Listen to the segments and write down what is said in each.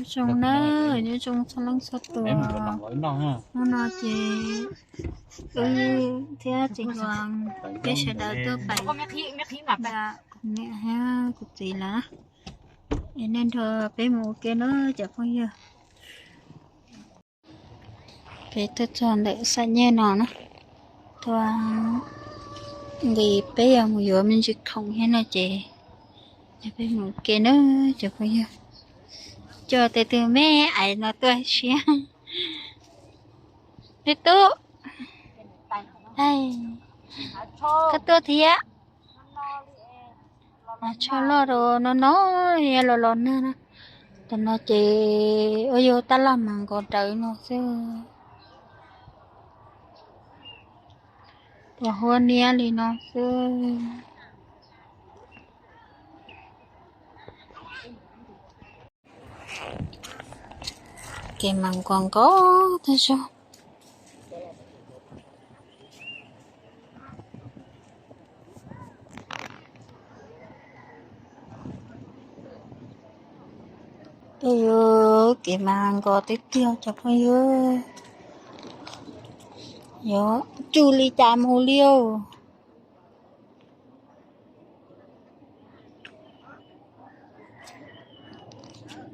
Nyob zoo na, nyob zoo txhua leej txhua tus. Hnub no ces wb thiab txiv Hluas peb sawv daws tuaj pais da kuv niam thiab kuv txiv lawm. Es nej nrog peb mus ua ke na cov phooj ywg. Peb tuaj txog ntawm xab nyej no na, tuaj nqis peb yuav mus yuav me ntsis khoom thiab no ces peb mus ua ke na cov phooj ywg. Coj tes tus me ais no tuaj siab. Tub tub, koj tuaj thiab. Mas tsho loj rau no no, los los nag na. Tam no ces ua yog tab laj mas nkaus rawv no xwb. Ua huab niab li no xwb. Kev mas nkaus nkaus tag zog. Tej yus kev mas nkaus tiag tiag cov phooj ywg. Yuav tsum li cas mus li os.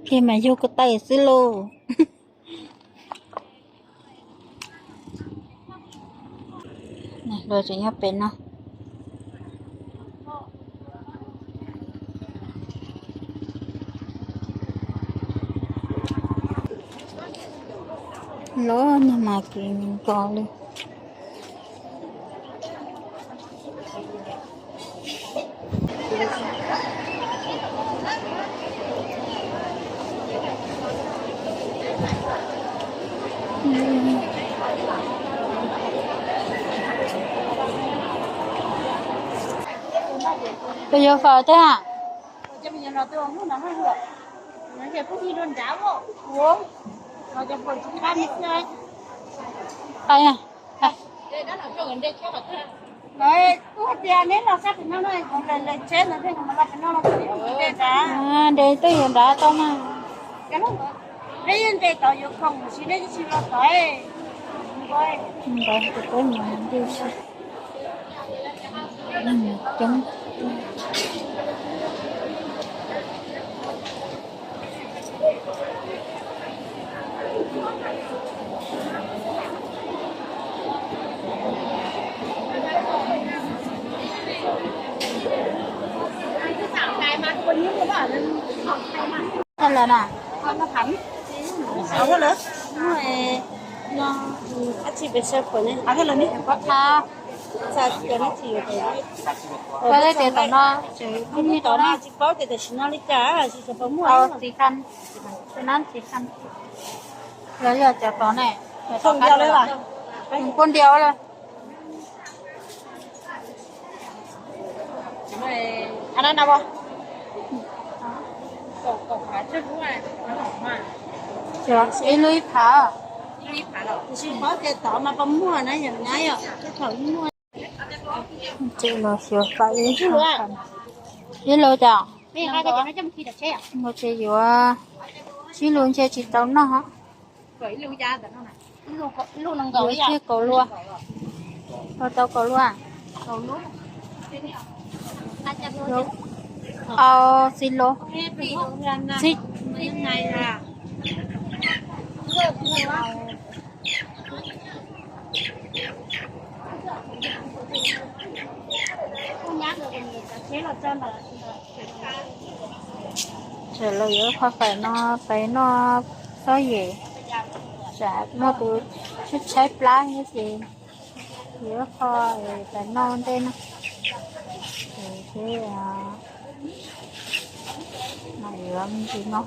Kev mas yug ko taw xwb lauj. Luag tseem nyob pem no. Los no mas kev nkaus li. Koj yuav fawm thiab? Nres twb yuav nrad tau na. Ntawd tus peb mus nrhiav coob. Thaj lawm na. Thaj lawm, thaj lawm ne. Koj tej tias tom no tseem pub nyiaj rau na. Tsis paub tias tam sim no li cas, tsis paub muaj. Txiv Khanh, txiv Khanh. Los yog cov tod ne? Pub ntiag ua lawm. Ib lub ib phav. Tsis paub tias tod mas puas muaj na, yog na yom, thaum ib muaj. Ces los xyuas fawm ib, ib lus cas? Nkaus ces yuav tsib lus ntshe tsis tau noj. Yuav thiab kaum lua. Ua tau kaum lua. Au, xib lus. Ces los yuav qhov fawm no pais noj txob yem, tsam muaj tus tshaib plab thiab ces yuav qhov pais noj ntej no. Ces yuav me ntsis no.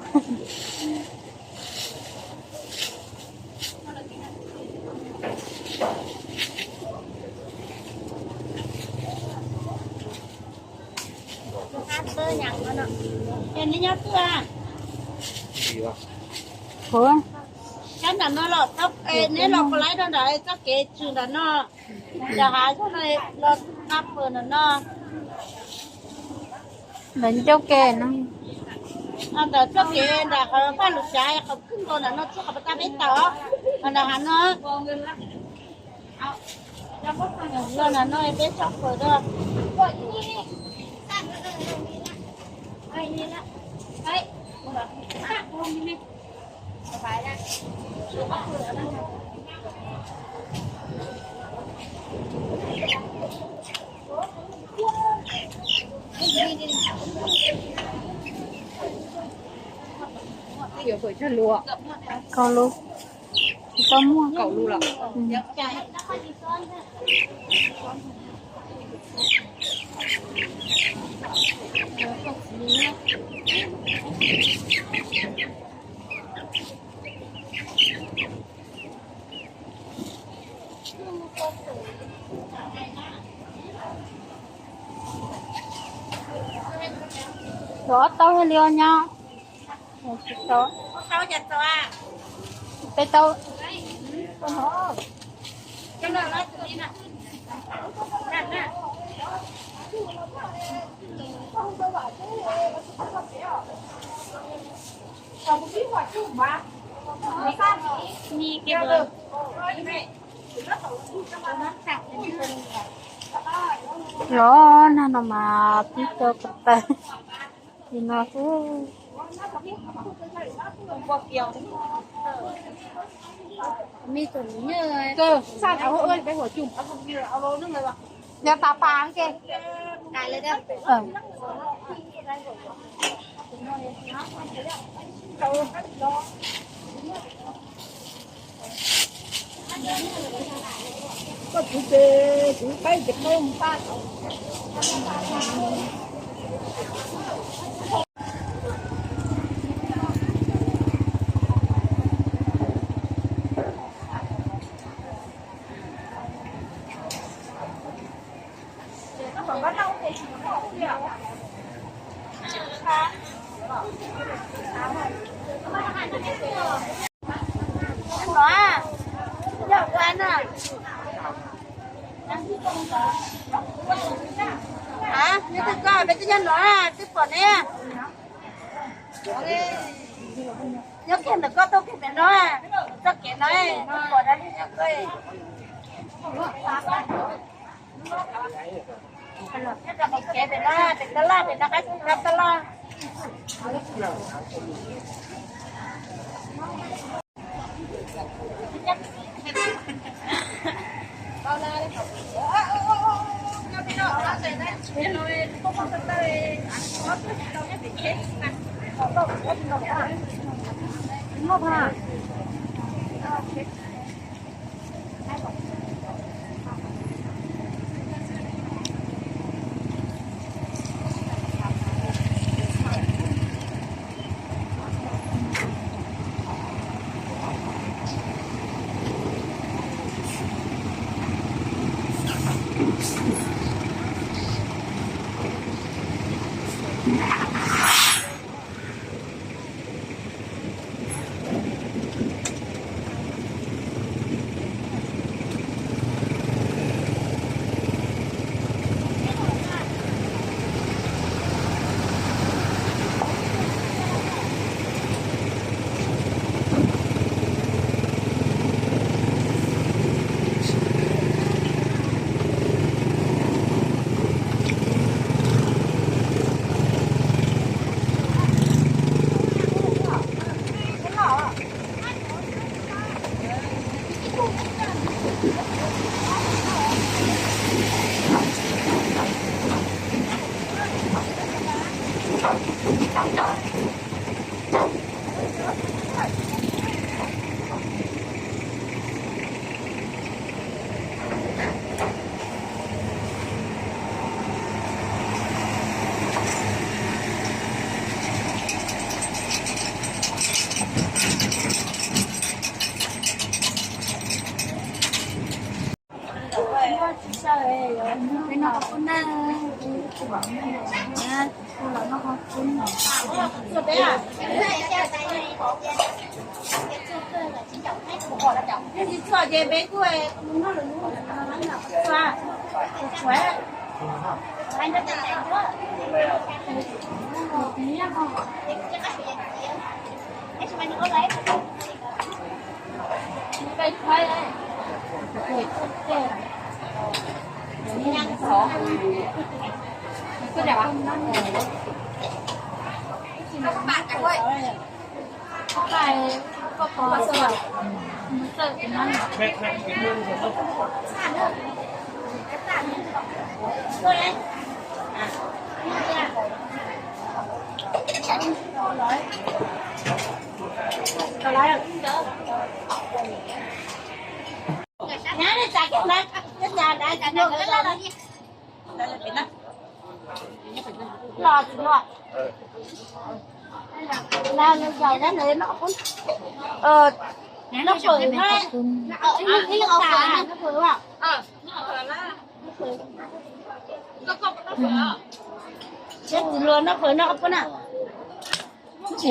Ua, neb los puas laib rau nram txoj kev tswm nram no, nram hav zog no los nqa pawg nram no. Lawv ncauj ke no. Ntawm txoj kev nram qhov Paj Lus Xyav qhov khwb nkaus nram no txog qhov pas tas peb tawm, nram hav no. Los nram no peb tsob fawm dua. Kaum lus, tsis tau muaj. Los ob tau li os nyob. Tsis tau. Peb tau. Los nag no mas pib rau ko taw li no xwb. Yog tas pas ke. Nyob twg koj peb twb nyob no, twb pom neb. Nyob kiag ntawm koj tuaj kiag pem no, txoj kev no, pom dab neeg nyob koj. Nyob rau hauv kev pem no, pem tab laj, pem no qab tab laj.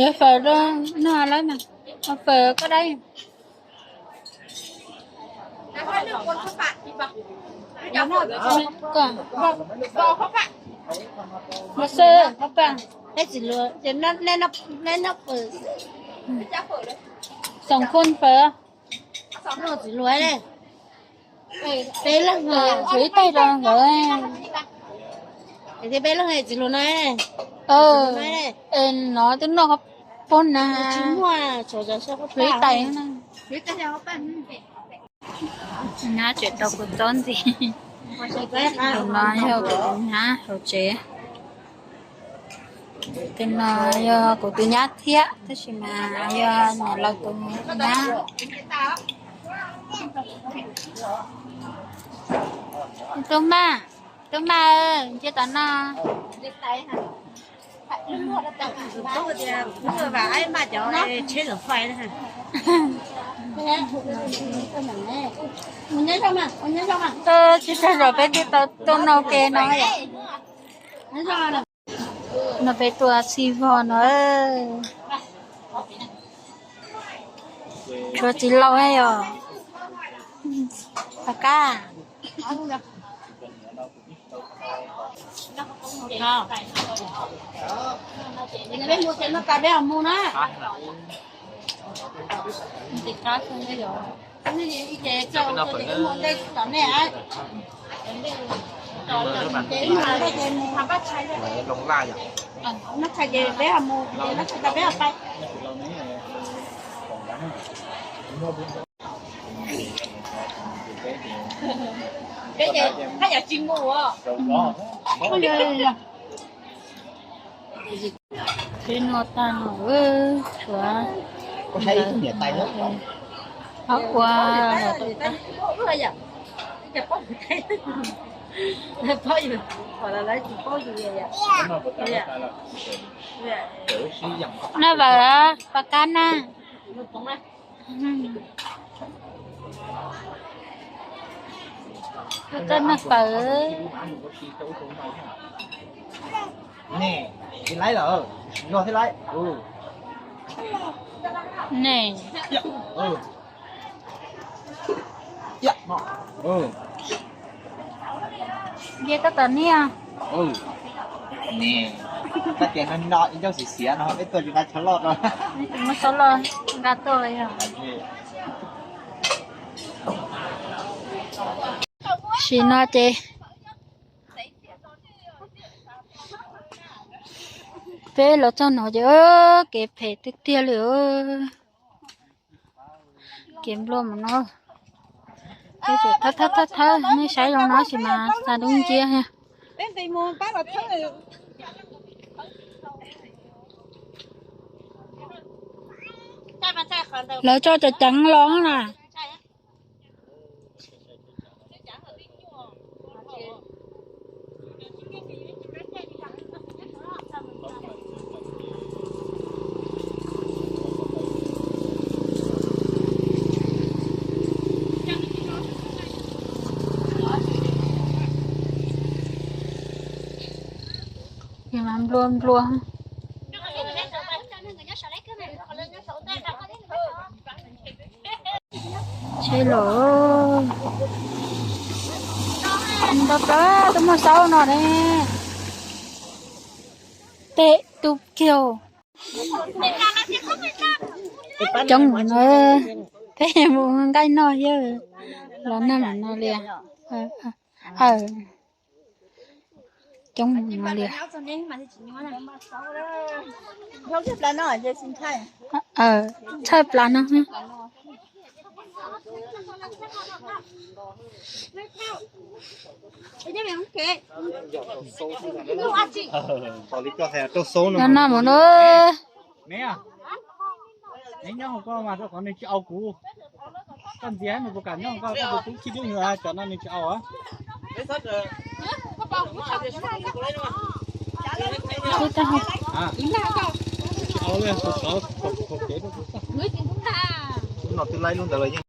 Yuav fawm rau noj lawm mas, fawm koj dab. Koj, koj xwb, koj pab. Peb txiv hluas ces neb noj fawm. Xoom khuj fawm. Noj txiv hluas ne. Peb leeg, ib taig rau nkawd. Peb leeg txiv hluas no. Es no twb noj pob na. Ib taig na. Nyab tseem tau kuv txob ntxiv. Tus no yog kuv tus nyab hauv tsev. Tus no yog kuv tus nyab thiab, tab sis mas yog niam laus tus nyab. Tub Maj, Tub Maj, cia tom no. Tsis tag zog peb twb tau tuaj noj ke no. No peb tuaj xi vog no. Tshuav txiv laus yom. Pab kab. Peb noj tag no, tshuav ob ua. Noj vawm, pab kab na. Koj noj fawm. Ne. Nce tab tom niaj. Koj tias no no ib ncauj xiav xiav no peb tuaj tsis nqa tsho loj rau. Muab tsho loj nqa tuaj yog. Sim no ces peb los txog no ces kev phem tiag tiag li. Kev nplua mus no, peb tseem thawb thawb thawb thawb, nej saib zoo no tab sis mas xa dub nciab. Lawv tso cov ceev los na. Ces mas nplua nplua. Tsheb los ntau plaws, twb muaj xauj no ne. Tej tus tiag. Coob no, peb mus nqaij noj thiab, los noj mus no li. Coob no li. Tshawj plaws no. Noj mus no. Neb nyob hauv koj mas rau qhov nws tsis au kuv. Koj ntxias nws puas kam nyob hauv koj, koj tus tub khib dub nws cov no nws tsis au. Tsis au li, tus sov khaum kev rau kuv. Lub no twb laib lub ntawd los yeej.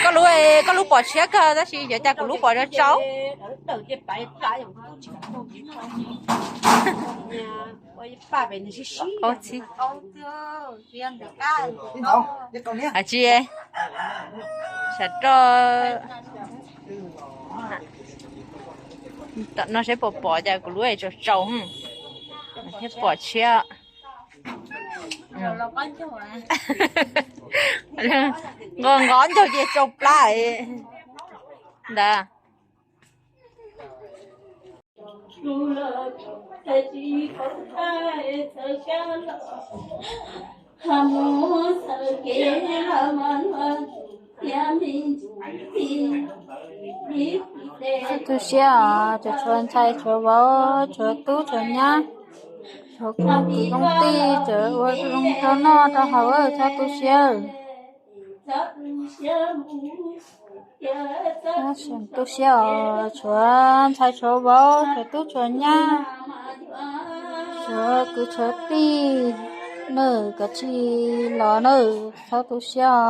Koj lub, koj lub pom tshiab kawg tab sis yuav cas kuv lub pom tsau tsau. Tsis, sav roj no seb puas pom, cas kuv lub es tsau tsau thiab pom tshiab. Nqos nqos ncaug ces tsau plab ntawd. Txhob tu siab os, tsuas tshuav ntxhais tshuav vauv tshuav tub tshuav nyab, tshuav kwv tij tseem ua zoo rau noj rau haus, txhob tu siab. Txhob tu siab os, tshuav ntxhais tshuav vauv tshuav tub tshuav nyab, tshuav kwv tshuav tij nawb, kav tsij los nawb, txhob tu siab os.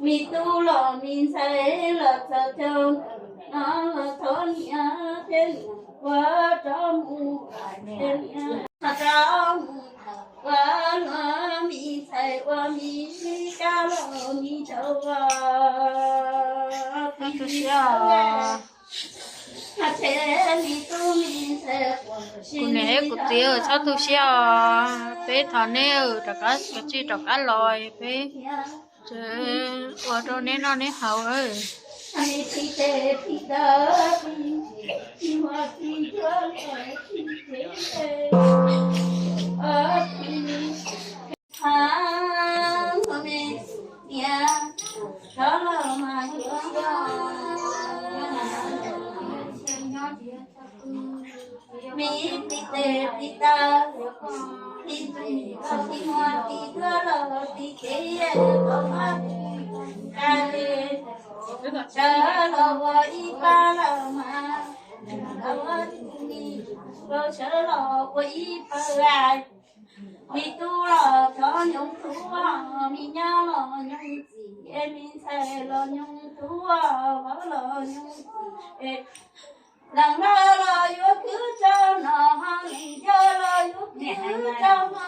Me tub los me ntxhais los txog caug no los thov niam thiab niam ua rov mus, rov mus ua los me ntxhais ua me kab los me tau ua. Kuv niam kuv txiv txhob tu siab os, peb thov neb rov qab kav tsij rov qab los, peb ua rau neb noj neb haus. Me pis tes pis taw, pis ntxwg los pis muag, pis duab los pis kev, tau mab pis ka le, sawv los ua ib pab lawm mas, tau mab pis rau sawv los ua ib pawg. Me tub los thov nyoog tub, me nyab los nyoog txiv, me ntxhais los nyoog tub, vauv los nyoog txiv. Leej laug los yuav khwv rau no, leej yawg los yuav khwv rau no.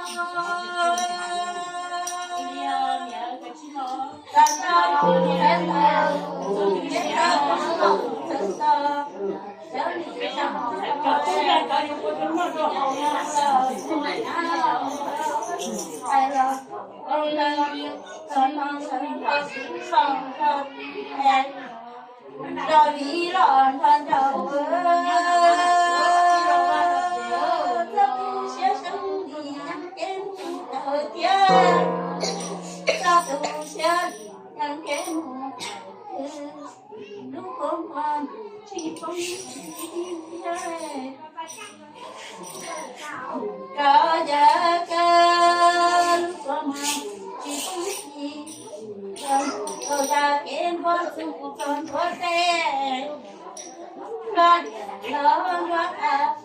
Nrog li los nrog nraug, txhob tu siab, sawv li yeej kev mus tawm thiab, txhob tu siab li yeej kev mus tawm, lub kua muag tsis poob thiab. Koj yawg koj lub kua muag tsis poob tsis, koj mus rau yam kev npog txuj koj ntuav tes, koj diam los nruab tas,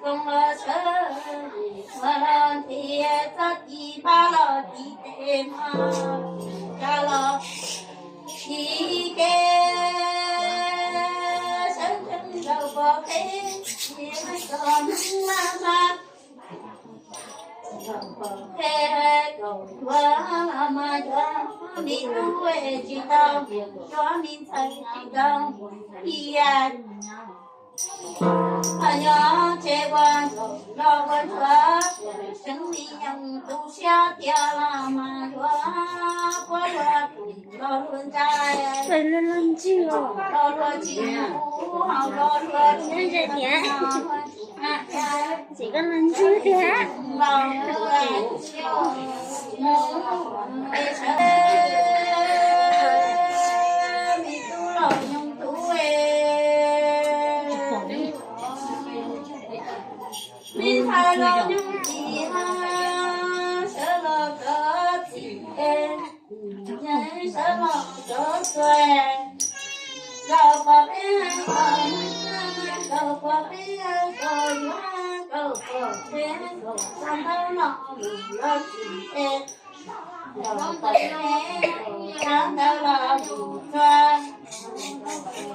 koog los sawv, ua los ntias txoj ci pab los ci tes mog, koj los ci kev sawv ntsees rau pog qheb. Txog hnub laj hma, pom qhia kaum yuav los mas yuav, me tub tsis tau yuav, me ntxhais tsis tau mus cia. Ho nyob tsev ua nraum los ua ntsuav, seev li nyoos tu siab tiag los mas yuav, puab luag tus los luag ntsa, los luag tsis hu, ho los luag tsis hu, txiv koj los ntswg tiag. Los luag tsis hu, es sawv me tub los nyoog tub es, me ntxhais los nyoog txiv, sawv los kov txim es, sawv los kov txuas, los pom peb, los pom peb, los yuav, los pom peb, los txog ntawd los mus los txim es, los pom peb, los txog ntawd los mus txog,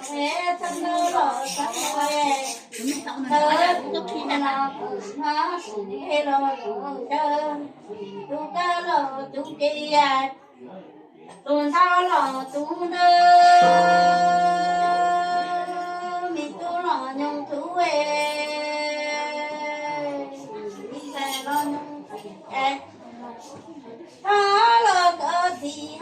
peb txog ntawd los txog es, ntawd los mus hnov, tus ntawd los mus ntawd, tus kawg los tus kiag, tus ntau los tus ntawd, me tub los nyoog tub es, me ntxhais los nyoog txiv es, thab los kov txim,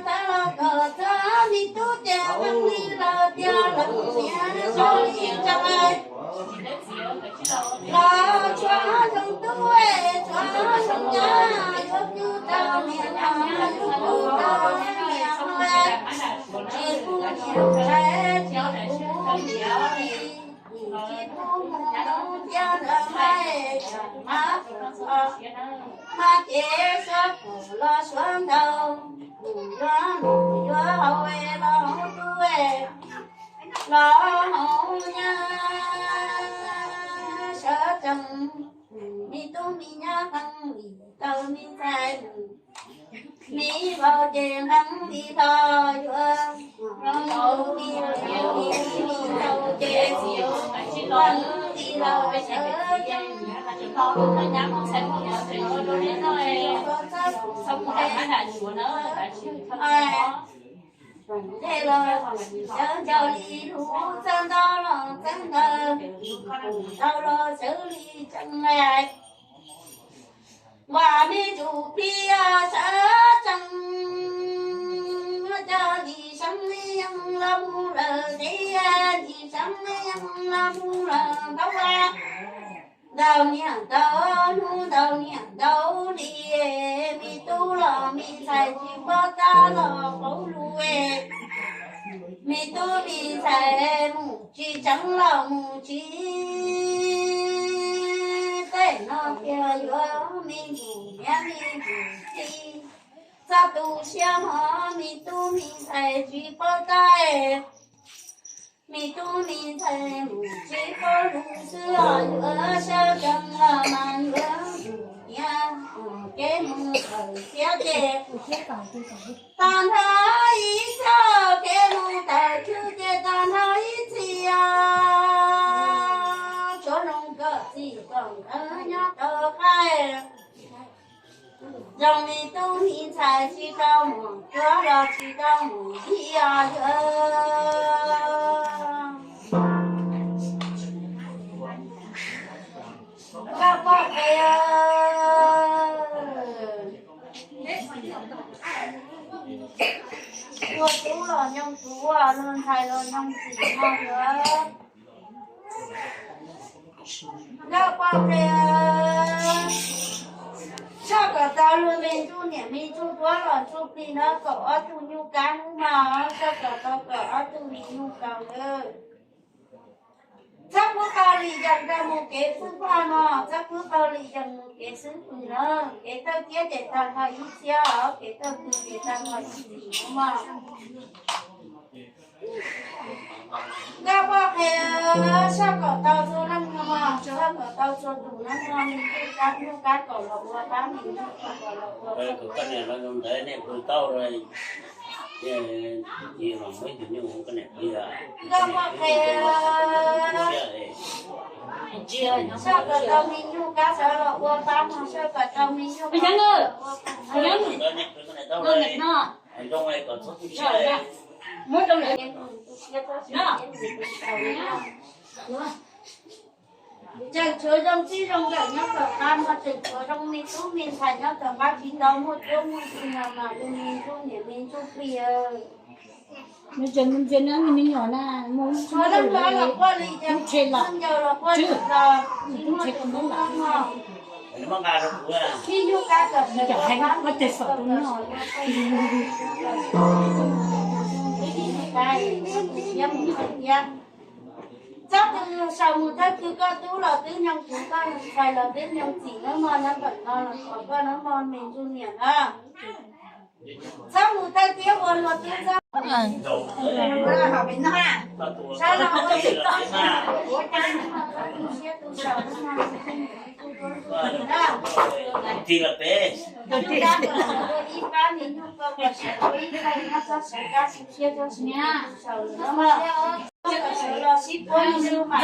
thab los kov txog, me tub ces leej li los tiag, leej niam zoo li tseem los tshuav zoo tub es, tshuav zoo nyab, yuav pw rau niam, yuav pw rau niam, tsis pub niam tsev, tsis pub niam li, tsis pub mus cia rau hmab, hmab ces suav pom los suav ntaus, mus yuav mus yuav hauv es los hauv tub es, los hauv nyab, sawv tsees, me tub me nyab qee li tau me ntxhais mus, me vauv ces qee li los yuav, me tub me nyab qee li tau ces, qee li los sawv tsees, nthe los sawv ncaus li lub, txawb ntau los txawb ntawd, tau los sawv li tsees lais. Nquam me ntsuj plig sawv tsees, cov lis seev li yeej los mus lawm, lis seev li yeej los mus lawm ntaub vas. Ntau niaj ntau hnub ntau niaj ntau hli, me tub los me ntxhais tsis paub tab los paub lus, me tub me ntxhais mus tsis tseev los mus tsis, tej no tiag yuav me ntxhais niam me ntxhais txiv, txhob tu siab hos me tub me ntxhais tsis paub tab, me tub me ntxhais mus tsis paub lus xwb os, yuav sawv tsees los mas yuav niam, kev mus tawm xiab ces tag nrho ib txhia, kev mus tawm chwj ces tag nrho ib txhia, tsuav zoo kom txim kom nkawd nyob tau qaij. Zoo me tub me ntxhais tsis tau mus cuab los tsis tau mus yig os, koj poj qhe, luag tub los nyoog tub, luag ntxhais los nyoog txiv no yuav. Nkauj poj qhe, soj kom tau luag me ntsuj niam me ntsuj duab los ntsuj plig na, kaum ob tug nyuj kab hnub no, soj kom tau kaum ob tug me nyuj kaus lawm. Txhob pub tau lis yees rau mus kev xwb paj no, txhob pub tau lis yees mus kev xwb pwg na, kev thawj tiab ces tag nrho ib txhiab os, kev thawj pwg ces tag nrho ib txhis no mog. Nkauj poj qhe, soj kom tau txhua leej no mog, soj kom tau txhua tus neej no, me nyuj kab, nyuj kab kom los ua kab, me nyuj kaus kom los ua kaus. Nkauj Muaj Qhe, soj kom tau me nyuj kab sawv los ua pab mog, soj kom tau me nyuj kab sawv los ua pab. Tseem tshuav zoo txij zoo nkawm nyob tom qab no, tseem tshuav zoo me tub me ntxhais nyob tom qab, tsis tau muaj cuab muaj yig no mas ua me ntsuj niam me ntsuj plig. Tshuav leej hlob los quaj li cas, leej yau los quaj li los tsis muaj tus hlub no. Khib nyuj kab kom sawv, khib nyuj kab kom sawv, khib nyuj kab kom sawv, khib nyuj kab kom sawv, khib nyuj kab kom sawv. Txhob tus saum mus thawj khw koj tub los twb nyoog kuv, koj tus ntxhais los twb nyoog txim, nab mog nyob ntawm no los thov koj nab mog me ntsuj niam na. Txhob mus thawj thiab ua luag tub txhob, sab los ua tsis tau, ua cas tu siab tu saum nab mog. Ib pab me nyuj koj kom sawv ua ib thaij, txhob sawv kab tu siab, txhob sawv kab tu saum nab mog. Los sib puab li ntawd mas,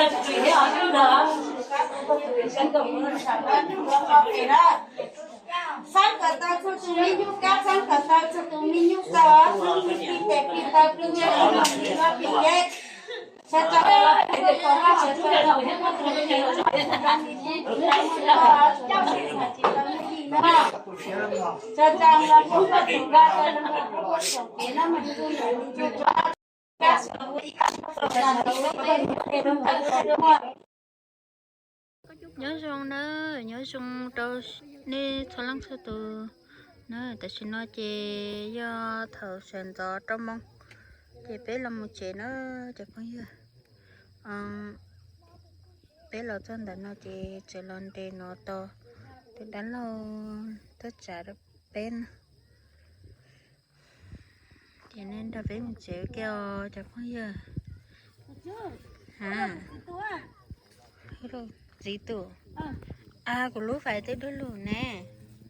xab kom tau txhua tus me nyuj kab, xab kom tau txhua tus me nyuj tau, plig tes plig taw plig ntsej plig nyob plig nce. Sawv tsees los plig tes kom Vajtswv tau, sawv tsees los pub Vajtswv tau, nyob zoo na, nyob zoo rau nej txhua leej txhua tus na. Tam sim no ces yog thaum sawv ntxov rau moos, ces peb los mus tsev na cov phooj ywg. Peb los txog ntawm no ces tseem los nres no tos tus dab laug tuaj tsav rau peb na. Ces nej nrog peb mus tsev kiag os cov phooj ywg. Ha, txiv tus, a, kuv lub fais twb dub lug ne.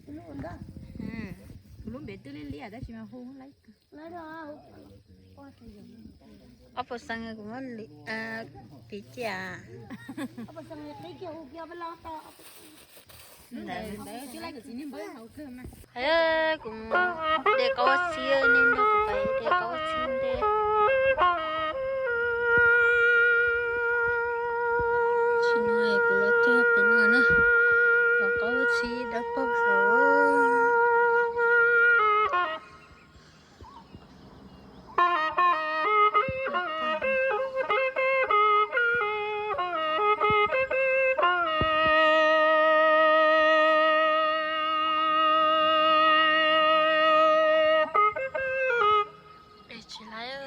Kuv lub npe twb liab liab tab sis mas hu laiv. Ob puas xees kuv muab piv cia. Kuv de qaub txhib, nej nrog kuv pais de qaub txhib ntej. Tsis no kuv los txog pem no na, qaub txhib dawb paug saud. Tsis laiv.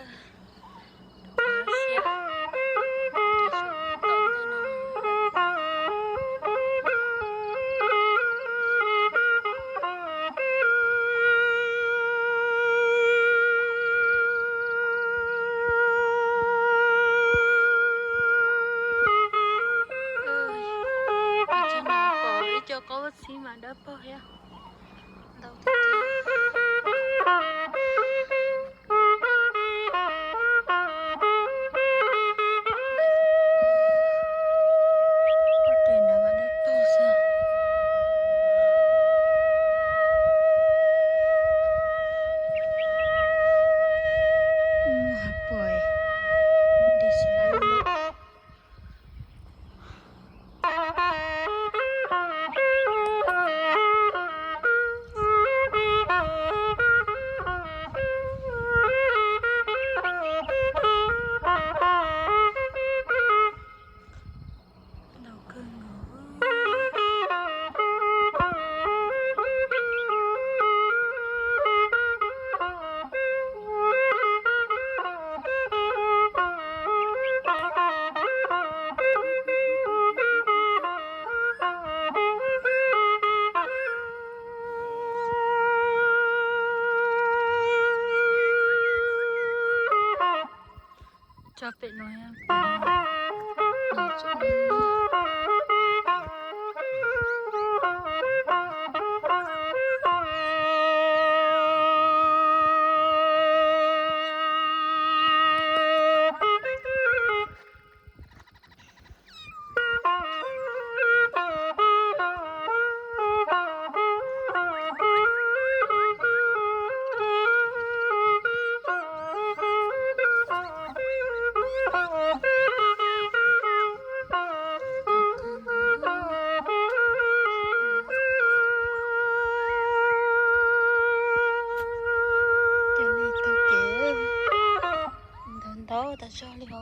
Ib co qaub txhib mas dawb paug thiab. Ntau tiag tiag. Ob teg nrad mas dawb paug xwb. Muaj hav pais, dej tsis laiv lawm. Tso pem no.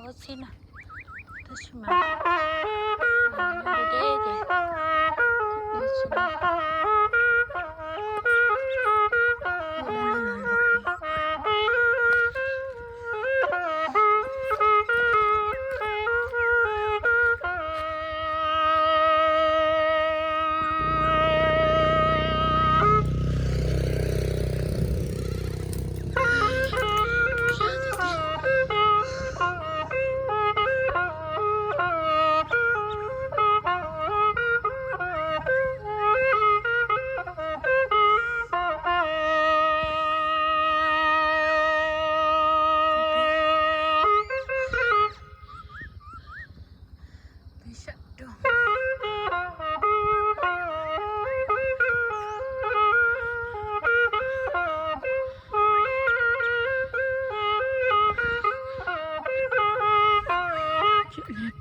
Ua txhij na, tab sis mas deb deb ces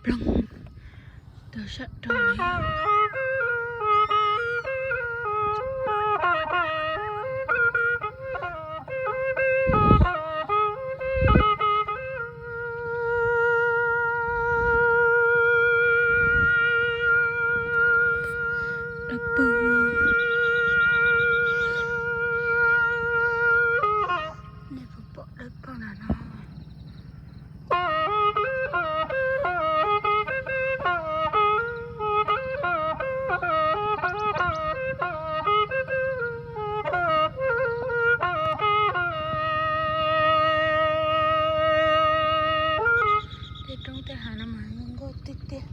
Ploog tau sab rau li. Dawb paug. Nej puas pom dawb paug na no? Tej roob tej hav no mas zoo nkauj tiag tiag.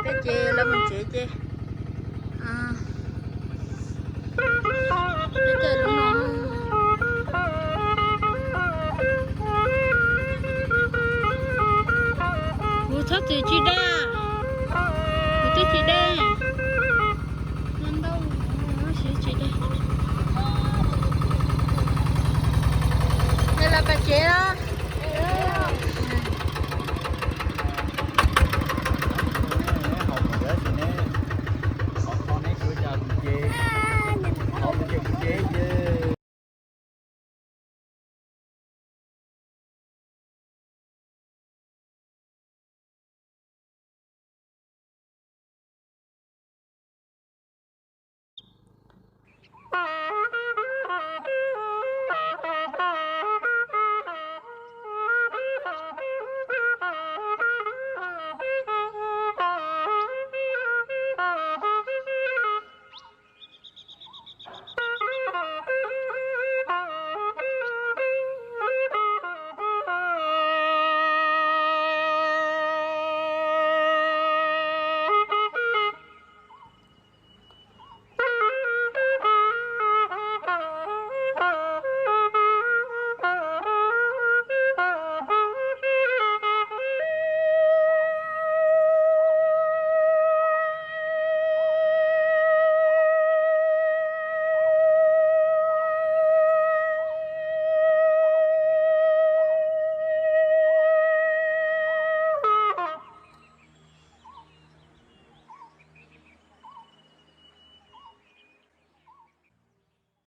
Peb ces lawv mus tsev ces, peb caij lub no. Kuv txhob txwm tsis daj, kuv twb tsis daj. Ntau ntau, siv tsis daj. Nws los pas tsev los.